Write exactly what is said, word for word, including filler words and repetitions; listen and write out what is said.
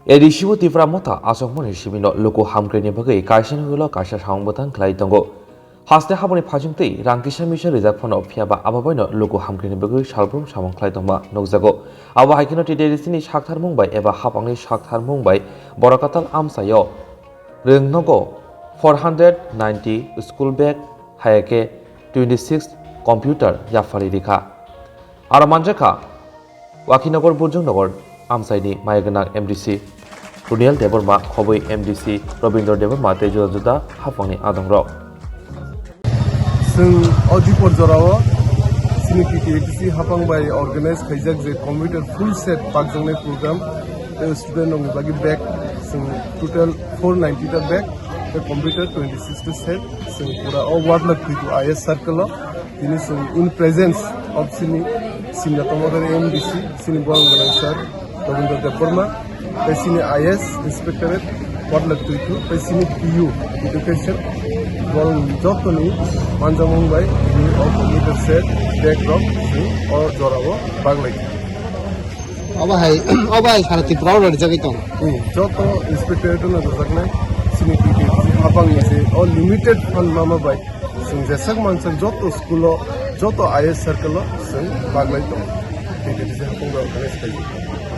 A D C o Tipra Motha achukmani simi no luku hamkrai ni bagwi kaisa ni ulo kaisa samung bwtang khlai tongo. Haste haboni phajwng twi rang kisa misa rijak phano, phiya ba abo bai no luku hamkrai ni bagwi salbrum samung khlai tongma nukjago. Abo hai kheno T D R C ni saktharmung bai eba hapang ni saktharmung bai Borakatal amchai o rwng nogo four hundred ninety school bag, hai khe twenty six computer yaphari rikha. Aro manjakha Wakhinogor Burjungnogor amchaini maya gwnang M D C Runiel Debbarma, khobwi M D C Robindra Debbarma tei juda juda haphangni adongrok. Chwng o dipor jorao chini T T A D C haphang bai organize khaijak je computer full set pakjaknai program, tei student rokni bagwi bag chwng total four ninety ta bag, tei computer twenty six ta set chwng pura o Warlak Tuitu I S circle o. Tini chwng in presence of chini Simna Tomodari M D C, chini borok gwnang sir Rabindra Debbarma, tei chini I S inspectorate Warlak Tuitu, tei chini P U education, borok jotoni manjakmung bai tini o computer set bag rok chwng o jorao baglai. Obo hai, obo hai sara Tripura o rwjagwi tongo. Hmm, joto inspectorate no rwjaknai chini T T C habangni se o limited fund mama bai chwng jeswk mansak joto school o, joto I S circle o chwng baglai tongo. T T C habang bai organize khaijak.